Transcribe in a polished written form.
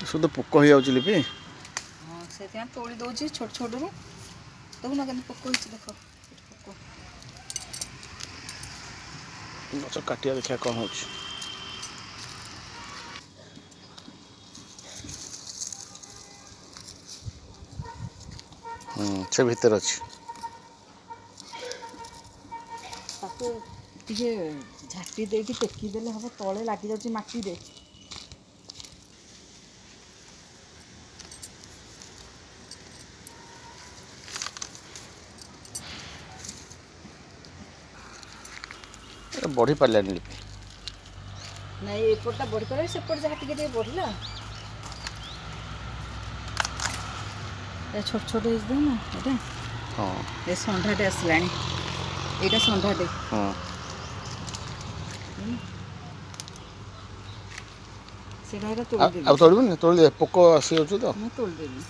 ସବୁ ତ ପୋକ ହେଇଯାଉଛି ଲିପି। ହଁ, ସେଥିପାଇଁ ତୋଳି ଦେଉଛି ଛୋଟ ଛୋଟରୁ। ଦେଖୁନ କେମିତି ପୋକ ହେଇଛି, ଦେଖ ଏଠି ପୋକ। ଗଛ କାଟିବା, ଦେଖିବା କ'ଣ ହେଉଛି। ସେ ଭିତରେ ଅଛି। ତାକୁ ଟିକେ ଝାଟି ଦେଇକି ଟେକି ଦେଲେ ହବ, ତଳେ ଲାଗିଯାଉଛି ମାଟିରେ। ବଢ଼ି ପାରିଲାନି ଲିପି। ନାଇଁ, ଏପଟଟା ବଢ଼ି ପାରିଲା, ସେପଟେ ଯାହା ଟିକେ ଟିକେ ବଢ଼ିଲା। ଏ ଛୋଟ ଛୋଟ ହେଇଛି ନା ଏଇଟା? ହଁ। ଏ ଷଣ୍ଢାଟେ ଆସିଲାଣି, ଏଇଟା ଷଣ୍ଢାଟେ। ହଁ, ସେଇଟା ଏଇଟା ତୋଳିଦେବି। ଆଉ ତୋଳିବୁନି? ତୋଳି ଦେ, ପୋକ ଆସିଯାଉଛି ତ। ମୁଁ ତୋଳିଦେବି।